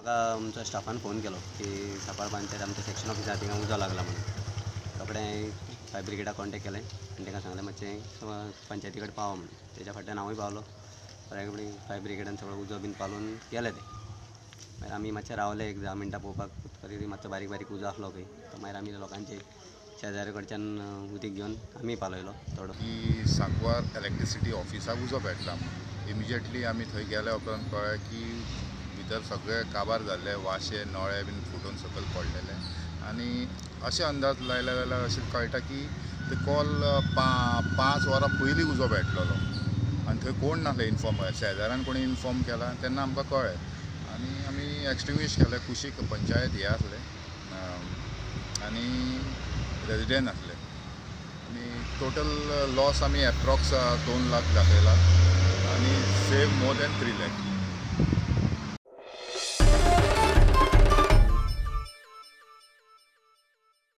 म्हाका आमच्या Staffan phone केलो की सांकवाळ पंचायत आमच्या सेक्शन ऑफिसार थिंगा उजो लागला म्हणून. रोखडें हांवें फायर ब्रिगेडाक कॉन्टेक्ट केलें आनी तांकां सांगलें मातशें पंचायती कडेन पावा म्हणून. तेच्या फाटल्यान हांवूय पावलो. रोखडें फायर ब्रिगेडान सगळो उजो बीन पालोवन गेले ते. मागीर आमी मातशे रावले एक 10 मिनटां पळोवपाक, तरी मातसो बारीक बारीक उजो आसलो खंय. तो मागीर आमी लोकांचे शेजारी कडच्यान उदीक घेवन आमी पालयलो थोडो. की सांकवार इलेक्ट्रिसिटी ऑफिसाक उजो पेटला. इमिजिएटली आमी थंय गेल्या उपरांत कळ्ळें की भितर सगळे काबार जाल्ले, वाशे नळे बीन फुटून सकयल पडलेले. आनी अशें अंदाज लायले जाल्यार अशें कळटा की ते कॉल 5 वरां पयलीं उजो पेटलेलो आनी थंय कोण नासले इन्फॉर्म, शेजाऱ्यान कोणी इन्फॉर्म केला तेन्ना आमकां कळ्ळें आनी आमी एक्सटिंग्विश केलें. कुशीक पंचायत हे आसले आनी रेजिडेंट आसले आनी टोटल लॉस आमी एप्रॉक्स 2 लाख दाखयला आनी सेव मोर दॅन 3 लाख.